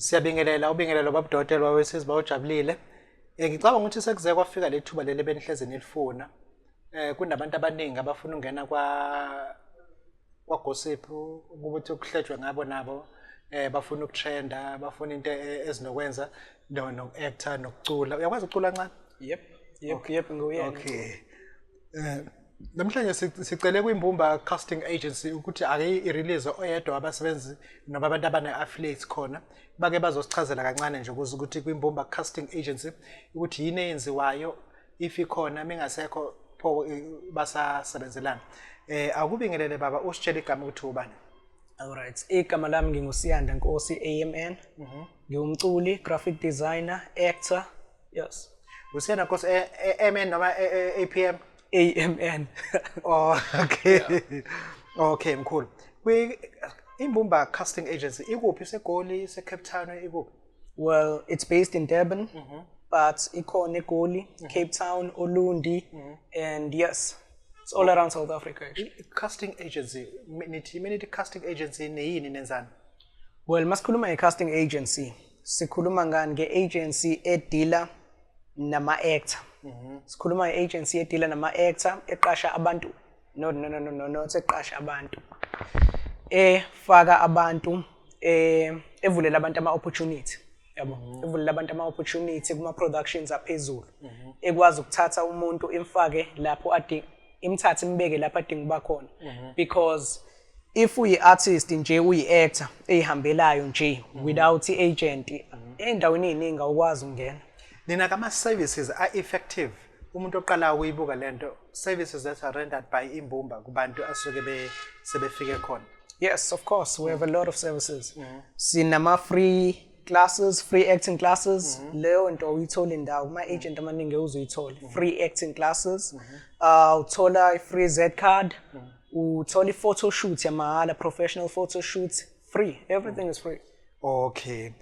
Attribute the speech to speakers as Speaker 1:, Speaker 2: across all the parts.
Speaker 1: Siyabingelela, ubingelelo baba udokotela wawesizwe bawujabulile. Ngicabanga ukuthi sekuze kwafika le thuba leli benihleze nilifuna. Kunabantu abaningi abafuna ukungena kwa gossip, ukuthi kuhletshwe ngabo nabo, bafuna ukutrenda, bafuna into ezinokwenza no-actor nokucula. Uyakwazi ukucula kancane?
Speaker 2: Yep, nguyena.
Speaker 1: Okay. Namhlanje sicele kwiMbumba Casting Agency ukuthi ake i-release oyedwa abasebenzi noma abantu abane-affiliates khona, bake bazosichazela kancane nje ukuze ukuthi kwiMbumba Casting Agency ukuthi yini eyenziwayo, if ikhona, mingasekho pho basasebenzelana. Akubingelele baba, usitshele igama ukuthi ubani.
Speaker 2: Alright, igama lami nginguSiyanda Nkosi AMN. Ngiwumculi, graphic designer, actor. Yes.
Speaker 1: Usiyanda Nkosi MN noma APM?
Speaker 2: AMN.
Speaker 1: Oh, okay. Okay, mkhulu. Kwi Imbumba Casting Agency ikuphi? IseGoli, ise-Cape Town, ikuphi?
Speaker 2: Well, it's based in Durban, but ikhona eGoli, Cape Town, Ulundi, and yes, it's all around South Africa actually.
Speaker 1: Casting agency, nithi nithi casting agency neyini, nenzani?
Speaker 2: Well, masikhuluma nge-casting agency, sikhuluma ngani? Nge-agency edila nama-actor. Sikhuluma nge-agency edila nama-actor, eqasha abantu. No, no, no, no, no, not eqasha abantu. Efaka abantu, evulela abantu ama-opportunity. Yabo, evulela abantu ama-opportunity kuma-productions aphezulu. Ekwazi ukuthatha umuntu imfake lapho adinga, imthathe imbeke lapho adinga ukuba khona. Because if uyi-artist nje, uyi-actor eyihambelayo nje without i-agent, ey'ndaweni ey'ningi awukwazi ukungena.
Speaker 1: Nina kama services are effective umuntu oqala ukuyibuka lento, services that are rendered by Imbumba kubantu asuke be sebefike khona?
Speaker 2: Yes, of course, we have a lot of services. Sinama free classes, free acting classes. Leyo nto uyithola indawo kuma agent amaningi uzoyithola. Free acting classes. Uthola i-free Z card. Uthola i-photo shoot yamahhala, professional photo shoot, free. Everything is free.
Speaker 1: Okay,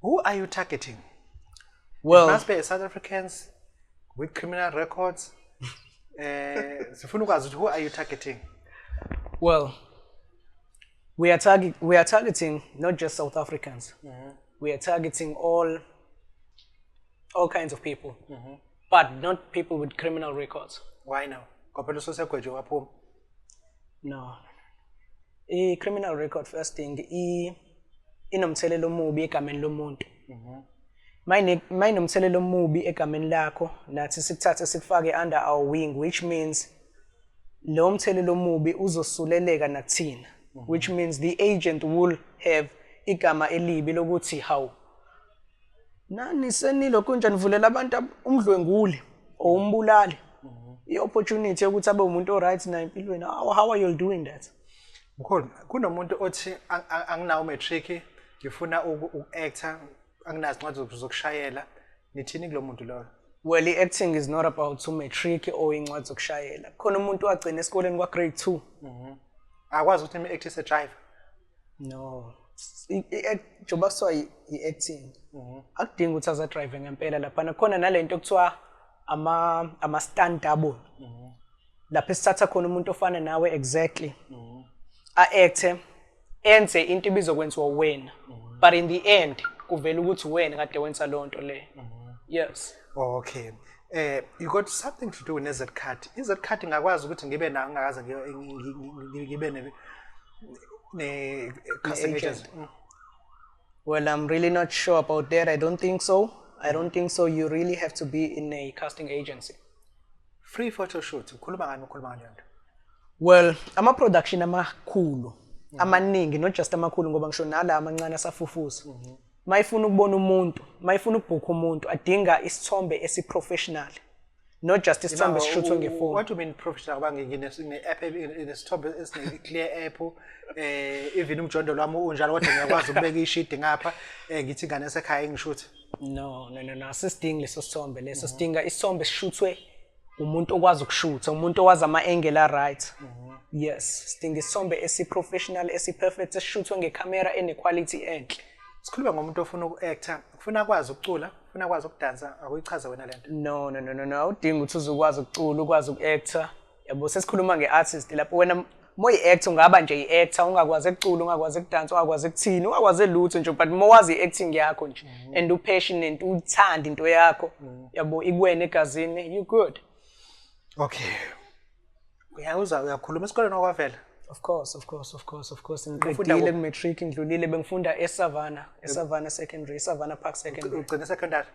Speaker 1: who are you targeting?
Speaker 2: Well,
Speaker 1: must be South Africans with criminal records. Sifuna ukwazi ukuthi who are you targeting?
Speaker 2: Well, we are targeting not just South Africans. We are targeting all kinds of people, but not people with criminal records.
Speaker 1: Why now? Ngoba phela usesegwetshwe waphuma.
Speaker 2: No. I-criminal record, first thing, inomthelela omubi egameni lomuntu. Mayinomthelela omubi egameni lakho, nathi sikuthathe sikufake under our wing, which means lo mthelela omubi uzosuleleka nakuthina, which means the agent will have igama elibi lokuthi, hawu, nani senilokhu nje nivulela abantu umdlwenguli or umbulali i-opportunity yokuthi abe umuntu o-right naye empilweni. How are you doing that?
Speaker 1: Mkhulu, kunomuntu othi anginawo matric, ngifuna uku-actor, anginazo incwadi zokushayela. Nithini kulo muntu loyo?
Speaker 2: Well, i-acting is not about umatric or incwadi zokushayela. Khona umuntu wagcina esikoleni kwa-grade 2.
Speaker 1: Akwazi ukuthi imi-act driver?
Speaker 2: No. Njengoba kuthiwa i-acting, akudingi ukuthi aze-drive ngempela laphana. Khona nalento ekuthiwa ama-stunt double, lapho esithatha khona umuntu ofana nawe exactly, a-acte, enze into ibizokwenziwa wena, but in the end kuvela ukuthi wena kade wenza leyo nto leyo. Yes.
Speaker 1: Okay, you got something to do ne-Z card. I-Z card ngakwazi ukuthi ngibe nayo ngingakaze ngibe ne casting
Speaker 2: Ne-agent.
Speaker 1: agency?
Speaker 2: Well, I'm really not sure about that. I don't think so. I don't think so. You really have to be in a casting agency.
Speaker 1: Free photo shoot, ukhuluma ngani? Ukhuluma ngani nto?
Speaker 2: Well, ama-production amakhulu amaningi, not just amakhulu, ngoba ngisho nala amancane asafufusa, mayifuna ukubona umuntu, mayifuna ukubhukha umuntu, adinga isithombe esi-professional, not just isithombe esishuthwe ngefoni.
Speaker 1: What do you mean professional? Ngoba ngine-app enesithombe esine-clear app, even umjondolo wami unjalo, kodwa ngiyakwazi ukubeka ishidi ngapha, ngithi ingane yasekhaya ingishuthe.
Speaker 2: No, no, no, no, asisidingi leso sithombe leso. Sidinga isithombe esishuthwe umuntu okwazi ukushutha, umuntu owazi ama-angle a-right. Yes, sidinga isithombe esi-professional, esi-perfect, esishuthwe ngekhamera ene-quality enhle.
Speaker 1: Sikhuluma ngomuntu ofuna uku-actor, ufuna akwazi ukucula, ufuna akwazi ukudansa. Akuyichaze wena lento.
Speaker 2: No, no, no, no, no, awudingi ukuthi uze ukwazi ukucula, ukwazi uku-actor, yabo. Sesikhuluma nge-artist lapho wena. Uma uyi-actor ungaba nje i-actor, ungakwazi ukucula, ungakwazi ukudansa, ungakwazi ukuthini, ungakwazi lutho nje, but uma wazi i-acting yakho nje and u-passionate, uthanda into yakho, yabo, ikuwena egazini, you good.
Speaker 1: Okay, uyawuza uyakhuluma esikoleni okwavela?
Speaker 2: Of course, of course, of course, of course.
Speaker 1: Ufunda
Speaker 2: Ngiqedile
Speaker 1: kuphi?
Speaker 2: ku-matric, ngidlulile, bengifunda eSavannah, eSavannah Secondary, eSavannah Park Secondary.
Speaker 1: Ugcine secondary?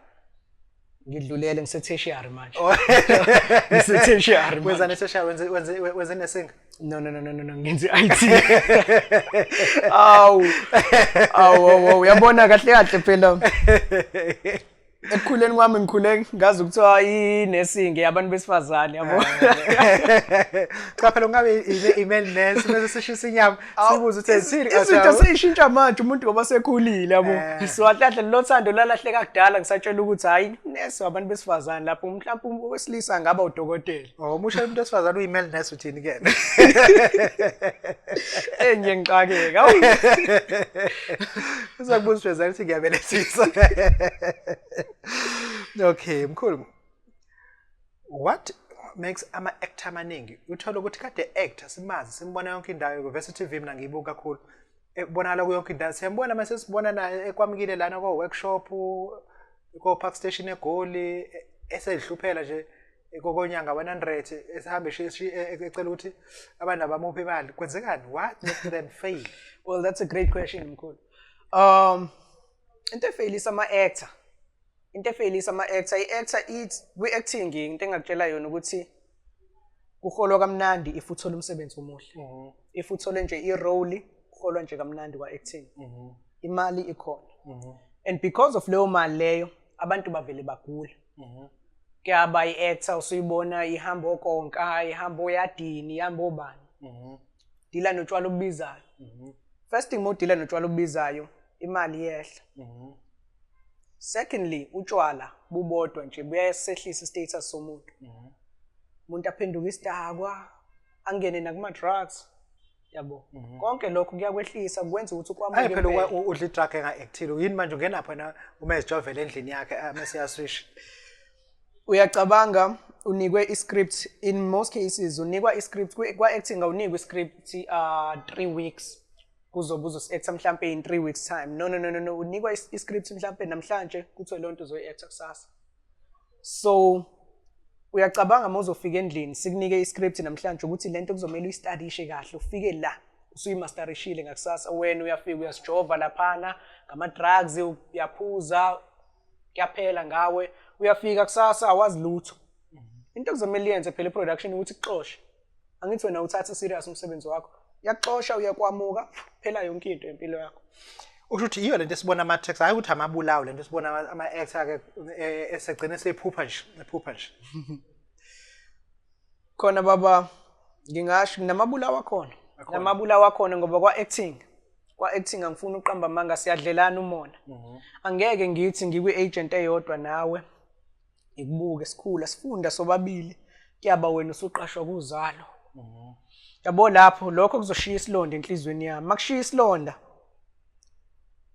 Speaker 2: Ngidlulele, ngise-tertiary manje. Ngise-tertiary manje.
Speaker 1: Wenzani e-tertiary? Wenze nursing?
Speaker 2: No, no, no, no, no, no, ngenze i-IT. Awu. Awu, awu, awu, uyabona kahle kahle phela. Ekukhuleni kwami ngikhule ngazi ukuthiwa i-nursing yabantu besifazane, yabo.
Speaker 1: Cha phela, ungabe i-male nurse bese sishisa inyama, sibuze ukuthi sithini.
Speaker 2: Izinto seyishintsha manje umuntu ngoba sekhulile, yabo. So kahle kahle lo thando lalahleka kudala ngisatshela ukuthi hayi, nurse wabantu besifazane, lapho mhlawumbe owesilisa angaba udokotela.
Speaker 1: Oh, umusho umuntu wesifazane uyi-male nurse, uthini ke?
Speaker 2: Eh, ngiye ngixakeka. Awu.
Speaker 1: Uzakubuza usifazane ukuthi ngiyabelethisa. Okay, mkhulu. What makes ama-actor amaningi, uthola ukuthi kade actor simazi, simbona yonke indawo ku-Vese TV, mina ngiyibuka kakhulu, ebonakala kuyo yonke indawo, siyambona mase sibona naye ekwamukile lana ko-workshop, ko-Park Station eGoli, eseyihluphela nje kokonyanga 100, esihambe ecela ukuthi abantu abamuphe imali. Kwenzekani? What makes them fail?
Speaker 2: Well, that's a great question, mkhulu. Into efailisa ama-actor, into efailisa ama-actor, i-actor ithi kwi-acting, into engakutshela yona ukuthi kuholwa kamnandi if uthole umsebenzi omuhle. If uthole nje i-role, kuholwa nje kamnandi kwa-acting. Imali ikhona. And because of leyo mali leyo, abantu bavele bagula. Kuyaba i-actor usuyibona ihamba okonka, ihamba oyadini, ihamba obani. Dila notshwala obubizayo. First thing, mawudila notshwala obubizayo, imali iyehla. Secondly, utshwala bubodwa nje buyasehlisa i-status somuntu. Umuntu aphenduka isidakwa, angene nakuma-drugs, yabo. Konke lokho kuyakwehlisa, kwenza ukuthi ukwamuke
Speaker 1: Hayi phela,
Speaker 2: impela.
Speaker 1: udla i-drug enga-actile yini manje? Ungenaphi wena uma ezijovela endlini yakhe, mase yaswisha?
Speaker 2: Uyacabanga unikwe i-script, in most cases unikwa i-script kwa-acting, awunikwa i-script 3 weeks kuzobe uzosi-acta mhlampe in 3 weeks time. No, no, no, no, no, unikwa i-script mhlampe namhlanje, kuthiwe leyo nto uzoyi-acta kusasa. So uyacabanga uma uzofika endlini, sikunike i-script namhlanje ukuthi lento kuzomele uyistadishe kahle, ufike la usuyimasterishile ngakusasa, wena uyafika uyasijova laphana ngama-drugs, uyaphuza, kuyaphela ngawe. Uyafika kusasa awazi lutho. Into ekuzomele iyenze phela i-production ukuthi ikuxoshe. Angithi wena uthathe serious umsebenzi wakho, iyakuxosha, uyakwamuka, phela yonke into empilo yakho.
Speaker 1: Usho ukuthi yiyo lento esibona ama-tax, hhayi ukuthi amabulawo, lento esibona ama-actor-ke esegcine sephupha nje, ephupha nje.
Speaker 2: Khona baba, ngingasho namabulawa akhona, namabulawa akhona, ngoba kwa-acting angifuni uqamba amanga, siyadlelana umona. Angeke ngithi ngikwi-agent eyodwa nawe, ngikubuke sikhula sifunda sobabili, kuyaba wena usuqashwa kuzalo, yabo, lapho lokho kuzoshiya isilonda enhliziyweni yami. Makushiya isilonda,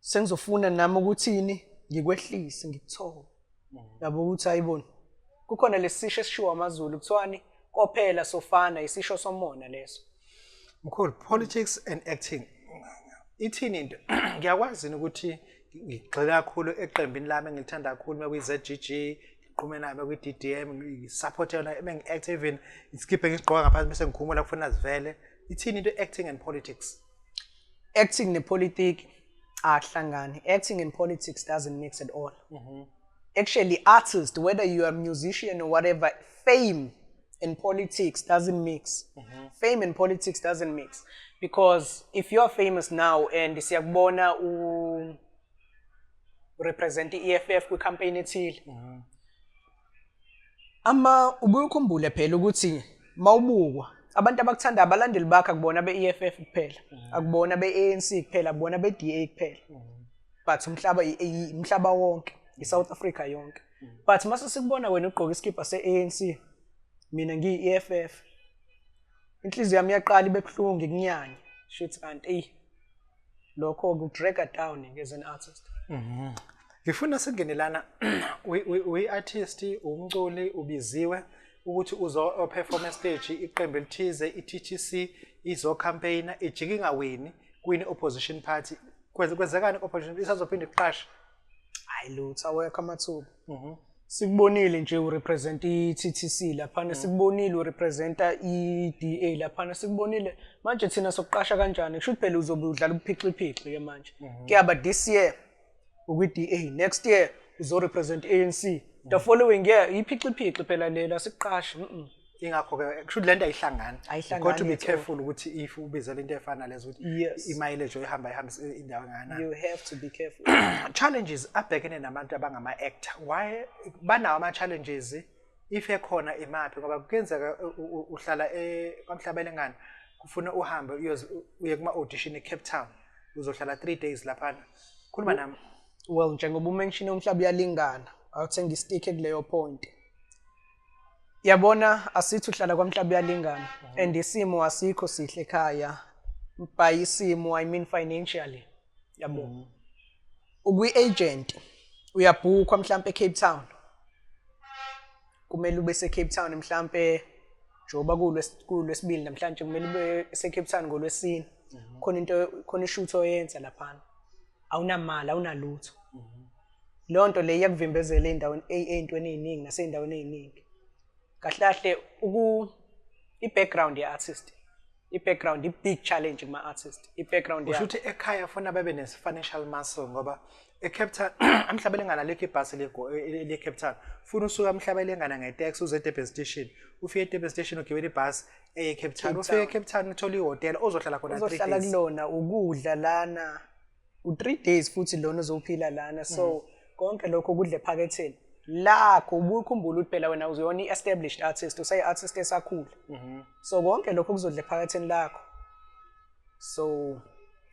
Speaker 2: sengizofuna nami ukuthini, ngikwehlise, ngikuthobe, yabo, ukuthi ayibona kukhona lesisho esishiwo amaZulu, kuthiwani, kophela sofana, isisho somona leso.
Speaker 1: Mkhulu, politics and acting, ithini into? Ngiyakwazi yini ukuthi ngigxile kakhulu eqembini lami engilithanda kakhulu mekuyi-ZGG, ngiqhume nayo kwi-DDM, ngi-support yona mengi-act, even isikibhe ngisigqoka ngaphansi bese ngikhumula kufuna zivele? Ithini into, acting and politics?
Speaker 2: Acting nepolitiki akuhlangani. Acting and politics doesn't mix at all. Actually, artist, whether you are a musician or whatever, fame and politics doesn't mix. Fame and politics doesn't mix because if you're famous now and siyakubona u represent i-EFF kwi-campaign ethile, ama ubuye ukhumbule phela ukuthi mawubukwa abantu abakuthanda, abalandeli bakho, akubona be-EFF kuphela, akubona be-ANC kuphela, akubona be-DA kuphela, but umhlaba, umhlaba wonke, i-South Africa yonke. But mase sikubona wena ugqoka iskipa se-ANC, mina ngiyi-EFF, inhliziyo yami iyaqala ibe buhlungu, ngikunyanye shuthi, kanti eyi, lokho kudraga down as an artist.
Speaker 1: Ngifuna singene lana, uyi-artist, umculi, ubiziwe. Ukuthi uzo perform stage, iqembu elithize, i-TTC izo-campaigna, ijike ingawini kwini opposition party. Kwenzekani opposition isazophinda iqashe?
Speaker 2: Hayi lutho, awekho amathuba. Sikubonile nje urepresent i-TTC laphana, sikubonile urepresenta i-DA laphana, sikubonile. Manje thina sokuqasha kanjani? Kusho ukuthi phela uzobe udlala ubuphixiphiqi ke manje. Kuyaba this year ukwi-DA, next year uzorepresent i-ANC, the following year iphixiphixi phela lela, sikuqashe.
Speaker 1: Ingakho-ke kusho ukuthi le nto ayihlangani.
Speaker 2: Ayihlangani
Speaker 1: You got to be
Speaker 2: at all.
Speaker 1: careful ukuthi if ubizela into efana lezo, ukuthi i-mileage oyihamba ihambise indawo engakanani.
Speaker 2: You have to be careful.
Speaker 1: Challenges abhekene nabantu abangama-actor, why banawo ama-challenges? If ekhona, imaphi? Ngoba kuyenzeka uhlala kwaMhlabelengane, kufuna uhambe uye kuma-audition e-Cape Town, uzohlala 3 days laphana. Khuluma nami.
Speaker 2: Well, njengoba umention uMhlaba uyalingana, awuthenga i-stick kuleyo point. Yabona, asithi uhlala kwaMhlaba uyalingana and isimo asikho sihle ekhaya. By isimo I mean financially, yabo. Ukwi-agent, uyabhukhwa mhlampe eCape Town, kumele ube se-Cape Town mhlampe njengoba kulwesibili namhlanje, kumele ube se-Cape Town ngolwesine. Khona into, khona ishoot oyenza laphana, awunamali, awunalutho. Leyo nto leyo iyakuvimbezela ey'ndaweni, ey'ntweni ey'ningi nasey'ndaweni ey'ningi. Kahle kahle i-background ye-artist, i-background i-big challenge kuma-artist, i-background.
Speaker 1: Usho ukuthi ekhaya funa babe ne-financial muscle, ngoba e-Cape Town aMhlabelengane alikho ibhasi eliye-Cape Town. Funa usuka aMhlabelengana ngeteksi uze e-Durban Station, ufike e-Durban Station ugibele ibhasi eye Cape Town.
Speaker 2: Cape
Speaker 1: Ufike
Speaker 2: Town.
Speaker 1: e-Cape Town uthole ihhotela ozohlala khona 3
Speaker 2: uzohlala
Speaker 1: days.
Speaker 2: Kulona ukudla lana u-3 days, futhi lona uzophila lana, so konke lokho kudla ephaketheni lakho. Ubuye ukhumbule ukuthi phela wena uzuyona i-established artist, usayi-artist esakhula, so konke lokho kuzodla ephaketheni lakho, so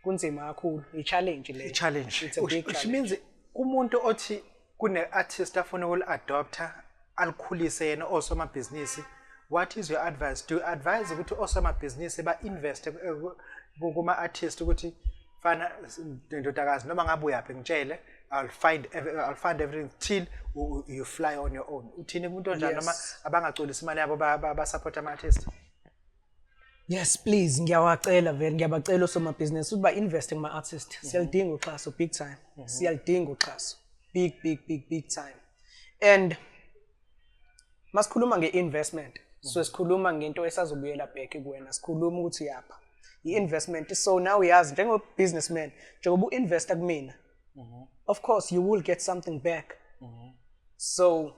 Speaker 2: kunzima kakhulu, i-challenge leyo.
Speaker 1: I-challenge.
Speaker 2: It's a big
Speaker 1: Which
Speaker 2: challenge.
Speaker 1: means umuntu othi kune-artist afuna ukuli-adopta alikhulise yena, osomabhizinisi, what is your advice? Do you advise ukuthi osomabhizinisi ba-investe kuma-artist, ukuthi fana ndodakazi, noma ngabe uyaphi ngitshele, I'll find everything till you fly on your own? Uthini kumuntu onjalo, noma abangacolisi imali yabo ba-support ama-artist?
Speaker 2: Yes, please, ngiyawacela vele, ngiyabacela osomabhizinisi ukuthi ba-investe kuma-artist. Siyalidinga uxhaso big time. Siyalidinga uxhaso big, big, big, big time. And masikhuluma nge-investment, so sikhuluma ngento esazobuyela back kuwena. Sikhuluma ukuthi yapha i-investment, so now uyazi njengo-businessman, njengoba u-investa kumina, of course you will get something back. So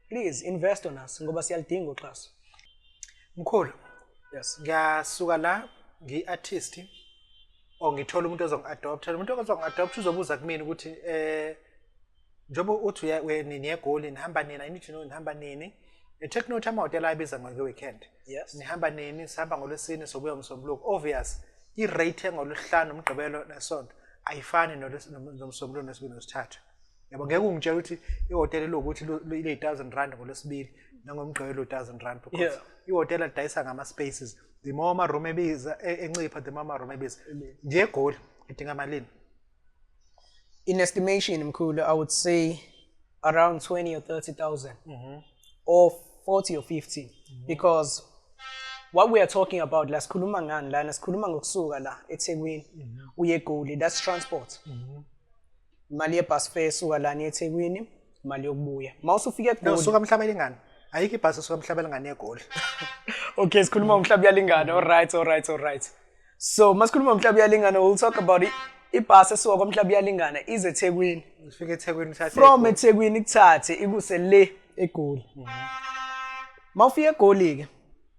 Speaker 2: please invest on us ngoba siyalidinga uxhaso.
Speaker 1: Mkhulu,
Speaker 2: Yes.
Speaker 1: ngiyasuka la ngiyi-artist or ngithola umuntu ozongi-adopta. Lo muntu ozongi-adopta uzobuza kumina ukuthi njengoba uthi nini eGoli, nihamba nini? I need to know nihamba nini. Take note, amahhotela ayibiza nge-weekend. Nihamba nini? Sihamba ngolwesine, sobuya ngomsombuluko. Obvious, i-rate engolwesihlanu, umgqibelo nesonto ayifani nomsombuluko, nesibili, nesithathu, yabo. Ngeke ungitshele ukuthi ihhotela liwukuthi liyi-R1000 ngolwesibili nangomgqibelo R1000, because ihhotela lidayisa ngama-spaces. The more ama-room ebiza, encipha, the more ama-room ebiza. Nje eGoli idinga malini?
Speaker 2: In estimation, mkhulu, I would say around 20 or 30,000 or 40 or 50, because what we are talking about la, sikhuluma ngani lana? Sikhuluma ngokusuka la eThekwini uye eGoli. That's transport, imali yebus fare esuka lana eThekwini, imali yokubuya mawusufika
Speaker 1: No,
Speaker 2: eGoli.
Speaker 1: suka Mhlabelengane, ayikho ibhasi esuka Mhlabelengane eGoli.
Speaker 2: Okay, sikhuluma ngomhlaba uyalingana. All right, so masikhuluma ngomhlaba uyalingana, we'll talk about ibhasi esuka kwamhlaba uyalingana ize eThekwini.
Speaker 1: Ufike eThekwini uthathe
Speaker 2: From
Speaker 1: eGoli.
Speaker 2: eThekwini ikuthathe ikuse le eGoli. Mawufika eGoli ke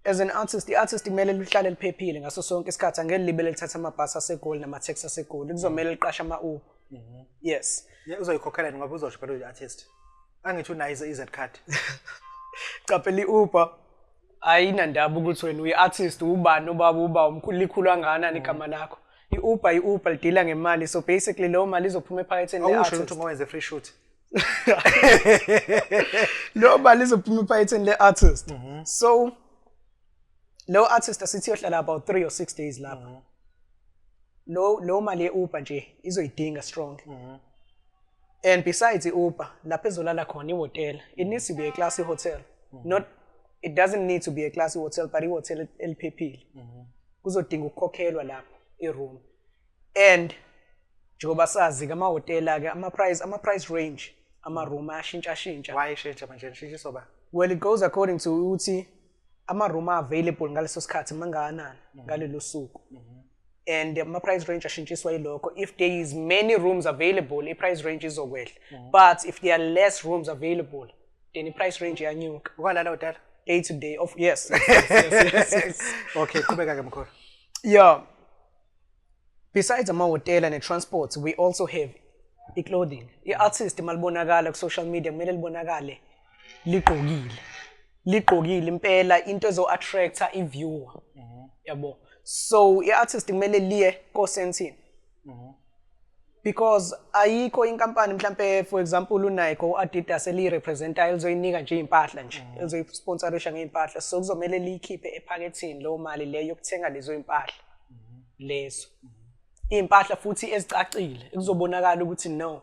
Speaker 2: as an artist, i-artist kumele lihlale liphephile ngaso sonke isikhathi. Angeke libele lithathe amabhasi aseGoli nama-taxi aseGoli, kuzomele liqashe ama-Uber, yes.
Speaker 1: Yeah, uzoyikhokhela yini? Ngoba uzosho phela uyi-artist, angithi unayo i-Z card.
Speaker 2: Qaphela, i-Uber ayinandaba ukuthi wena uyi-artist, ubani, ubaba, uba umkhulu, likhulu kangakanani igama lakho. I-Uber, i-Uber lidila ngemali, so basically leyo mali izophuma ephaketheni
Speaker 1: Awusho
Speaker 2: le-artist.
Speaker 1: ukuthi ungawenze free shoot.
Speaker 2: Leyo mali izophuma ephaketheni le-artist. So leyo artist asithi iyohlala about 3 or 6 days lapha, lo mali ye-Uber nje izoyidinga strong. And besides i-Uber, lapho ezolala khona, ihhotela, it needs to be a classy hotel, not It doesn't need to be a classy hotel, but i-hotel eliphephile. Kuzodinga ukukhokhelwa lapho i-room. And njengoba sazi-ke amahhotela-ke ama-price range ama-room ayashintshashintsha.
Speaker 1: Why ishintsha manje? Nishintshiswa ba?
Speaker 2: Well, it goes according to ukuthi ama-room are-available ngaleso sikhathi mangakanani ngalelo suku. And ama-price range ashintshiswa yilokho. If there is many rooms available, i-price range izokwehla. But if there are less rooms available, then i-price range iyanyuka.
Speaker 1: Ukwalala hotela?
Speaker 2: Day to day of yes.
Speaker 1: Okay, qhubeka ke, mkhulu.
Speaker 2: Yeah, besides amahhotela ne-transport, we also have i-clothing. I-artist malibonakala ku-social media, kumele libonakale ligqokile, ligqokile impela into ezo-attracta i-viewer, yabo. So i-artist kumele liye ko-Sandton because ayikho inkampani, mhlampe for example uNike, u-Adidas, eliyi-representayo elizoyinika nje iy'mpahla nje, elizoyisponsorisha ngey'mpahla. So kuzomele liyikhiphe ephaketheni leyo mali leyo yokuthenga lezo y'mpahla lezo, iy'mpahla futhi ezicacile ekuzobonakala ukuthi no,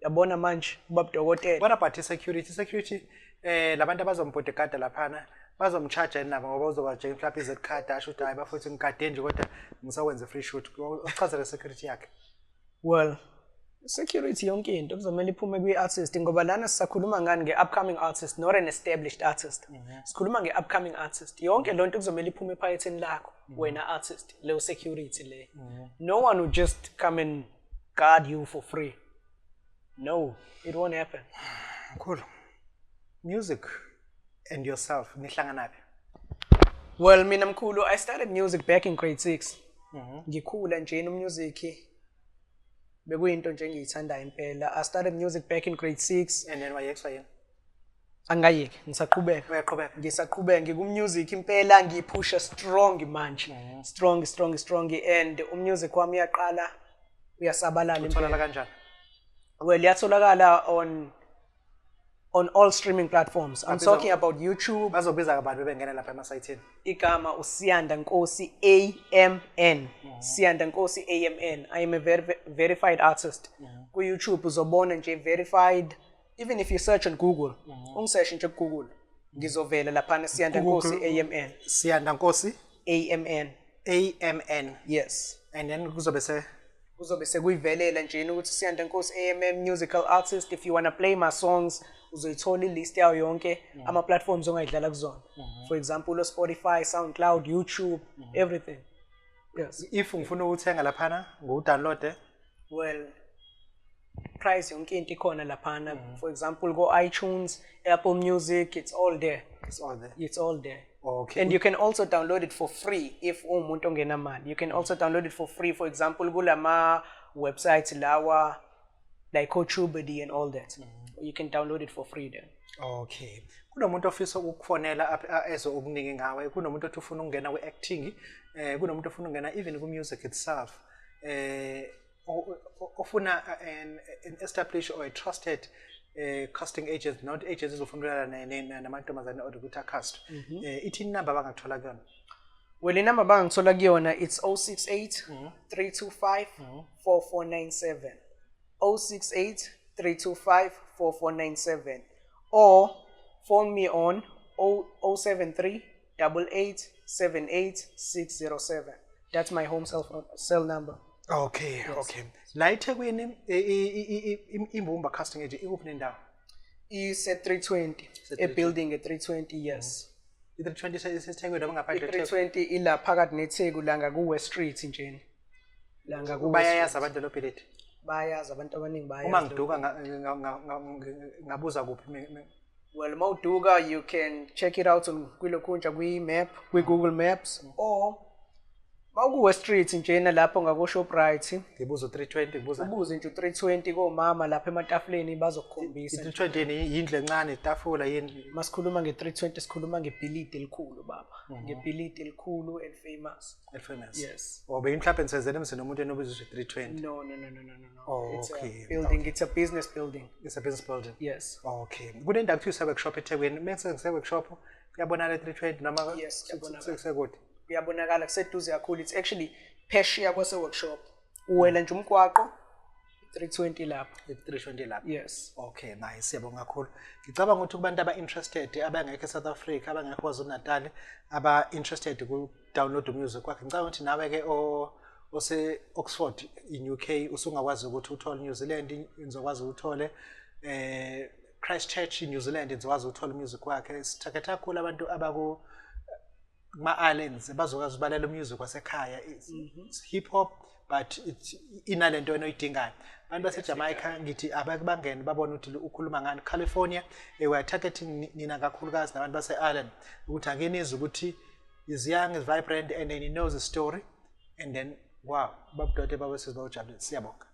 Speaker 2: yabona manje ubaba dokotela.
Speaker 1: What about i-security? Security, labantu abazombodygada laphana bazomcharge nabo, ngoba uzoba nje mhlawumbe i-Z card, asho ukuthi hayi bafowethu, ngigade nje kodwa ngisakwenza free shoot. Uchazele security yakhe.
Speaker 2: Well, security yonke into kuzomele iphume kwi-artist, ngoba lana sisakhuluma ngani? Nge-upcoming artist, not an established artist. Sikhuluma nge-upcoming artist. Yonke lonto kuzomele iphume ephaketheni lakho wena artist, leyo security leyo. No one will just come and guard you for free. No, it won't happen.
Speaker 1: Mkhulu, music and yourself nihlanganaphi?
Speaker 2: Well, mina mkhulu, I started music back in grade 6. Ngikhula nje music bekuyinto nje engiyithandayo impela. I started music back in grade 6.
Speaker 1: And then wayekiswa yini?
Speaker 2: Angayeki, ngisaqhubeka.
Speaker 1: Uyaqhubeka?
Speaker 2: Ngisaqhubeka, ngiku-music impela, ngiyiphusha strong manje, strong, strong, strong, and umusic wami uyaqala uyasabalala impela.
Speaker 1: Utholakala kanjani?
Speaker 2: Well, iyatholakala on all streaming platforms. I'm talking about YouTube.
Speaker 1: Bazobiza kabani bebengena lapha emasayithini?
Speaker 2: Igama uSiyanda Nkosi AMN. Siyanda Nkosi AMN. I am a verified artist ku YouTube. Uzobona nje verified. Even if you search on Google, ungisearch nje ku Google, ngizovela laphana, Siyanda Nkosi AMN.
Speaker 1: Siyanda Nkosi
Speaker 2: AMN.
Speaker 1: AMN.
Speaker 2: Yes.
Speaker 1: And then kuzobe se
Speaker 2: Kuzobe sekuyivelela nje ukuthi Siyanda Nkosi AMN musical artist. If you wanna play my songs, uzoyithola ilist yayo yonke ama platforms ongayidlala kuzona, for example Spotify, SoundCloud, YouTube, everything, yes.
Speaker 1: If ngifuna ukuthenga laphana, ngiwudownload?
Speaker 2: Well, price yonke into ikhona laphana. For example go iTunes, Apple Music, it's all there.
Speaker 1: It's all there.
Speaker 2: It's all there. And you can also download it for free if uwumuntu ongenamali. You can also download it for free, for example kulama websites lawa like TubeBuddy and all that. You can download it for free there.
Speaker 1: Okay, kunomuntu ofisa ukukufonela ezwe okuningi ngawe, kunomuntu othi ufuna ukungena kwi-acting, kunomuntu ofuna ukungena even ku-music itself, ofuna an established or a trusted casting agent, not agent ezofuna ukulala namantombazane or ukuthi acast, ithini inamba abangakuthola kuyona?
Speaker 2: Well, inamba bangithola kuyona, it's 068 325 4497, 068 325 4497, or phone me on 073 88 78 607. That's my home cell phone, cell number.
Speaker 1: Okay, la eThekwini, iMbumba Casting Agent ikuphi nendawo?
Speaker 2: Ise 320, a building at 320, yes.
Speaker 1: I-320 iseThekwini noma ngaphandle kweTheku?
Speaker 2: I-320 ila phakathi neTheku, la ngaku West Street njena. La ngaku West
Speaker 1: Bayayazi abantu lobhilidi?
Speaker 2: Bayazi, abantu abaningi bayazi.
Speaker 1: Uma ngiduka ngabuza kuphi
Speaker 2: Well, mawuduka, you can check it out on kwilokhunja kwi-map, kwi-Google Maps, or mawuku-West Street njena lapho ngako-Shoprite.
Speaker 1: Ngibuza u-320, ngibuza?
Speaker 2: Ubuze nje u-320 komama lapha ematafuleni, bazokukhombisa.
Speaker 1: I-320 yini? Yindlu encane, itafula, yini?
Speaker 2: Masikhuluma nge-320, sikhuluma ngebhilidi elikhulu baba, ngebhilidi elikhulu and famous.
Speaker 1: Elfamous?
Speaker 2: Yes.
Speaker 1: Or mhlawumbe nisenzele emzini nomuntu enobiza ukuthi 320?
Speaker 2: No.
Speaker 1: Oh,
Speaker 2: It's
Speaker 1: okay.
Speaker 2: a building, it's a business building.
Speaker 1: It's a business building.
Speaker 2: Yes.
Speaker 1: Okay, kunendawo kuthiwa ise-workshop eThekwini. Mese ngise-workshop, kuyabonakala e-320 noma?
Speaker 2: Yes, kuyabonakala.
Speaker 1: Sekude?
Speaker 2: Kuyabonakala, kuseduze kakhulu. It's actually phesheya kwase-workshop. Uwela nje umgwaqo, 320 lapho.
Speaker 1: 320 lapho.
Speaker 2: Yes.
Speaker 1: Okay, nice. Siyabonga kakhulu. Ngicabanga ukuthi kubantu aba-interested abangekho eSouth Africa, abangekho KwaZulu Natal, aba-interested ku-download music kwakhe. Ngicabanga ukuthi nawe-ke ose Oxford in UK usungakwazi ukuthi uthole, New Zealand nizokwazi uthole, Christchurch in New Zealand nizokwazi ukuthola music wakhe. Sithaketha kakhulu abantu abaku kuma-islands bazokwazi ubalalela umusic wasekhaya. It's hip hop, but it's inalento wena oyidingayo. Abantu baseJamaica ngithi abake bangene babone ukuthi ukhuluma ngani. California, we are targeting nina kakhulukazi nabantu base-Ireland ukuthi ake nizwe ukuthi is young, is vibrant, and then he knows the story, and then wow, babudode babesizwe bawujabulile. Siyabonga.